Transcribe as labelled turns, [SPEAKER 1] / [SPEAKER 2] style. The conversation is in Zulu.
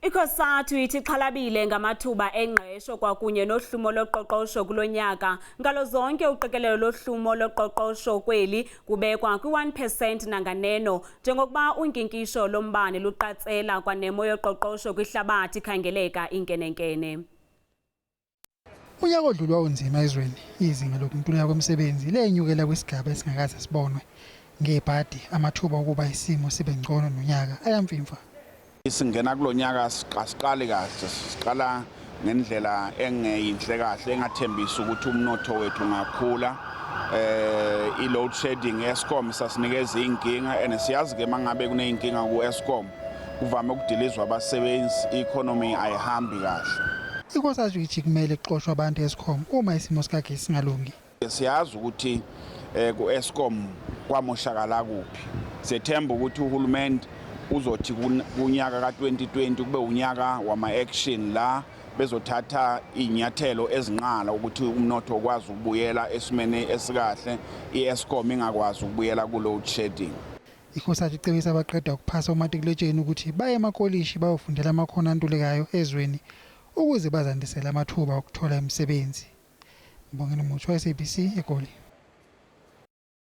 [SPEAKER 1] ICOSATU ithi ixhalabile ngamathuba engqesho kwakunye nohlumo loqoqosho kulo nyaka. Nkalo zonke uqikelelo lohlumo loqoqosho kweli kubekwa kwi-1 percent nanganeno njengokuba unkinkisho lombane luqatsela kwanemo yoqoqosho kwihlabathi ikhangeleka inkenenkene.
[SPEAKER 2] Unyaka odlule wawunzima ezweni, izinga lokuntuleka kwemisebenzi lenyukela kwisigaba esingakaze sibonwe. Ngebhadi amathuba okuba isimo sibe ngcono nonyaka ayamfimfa.
[SPEAKER 3] Singena kulo nyaka asiqali kahle, siqala ngendlela engeyinhle kahle engathembisi ukuthi umnotho wethu ungakhula. I-load shedding, Eskom sasinikeza inkinga, and siyazi ke mangabe kuneyinkinga ku-Eskom kuvame ukudilizwa abasebenzi, i-economy ayihambi kahle.
[SPEAKER 2] ICOSATU ithi kumele kuxoshwe abantu e-Eskom uma isimo sikagesi singalungi.
[SPEAKER 3] Siyazi ukuthi ku-Eskom kwamoshakala kuphi. Sethemba ukuthi uhulumeni uzothi kunyaka ka-2020 kube unyaka wama-action la bezothatha iy'nyathelo ezinqala ukuthi umnotho ukwazi ukubuyela esimeni esikahle, i-Eskom ingakwazi ukubuyela ku-load shedding.
[SPEAKER 2] ICOSATU icebisa abaqeda ukuphasa umatikuletsheni ukuthi baye emakolishi bayofundela amakhono antulekayo ezweni ukuze bazandisele amathuba okuthola imisebenzi. Mbongeni Muthwa, SABC, eGoli.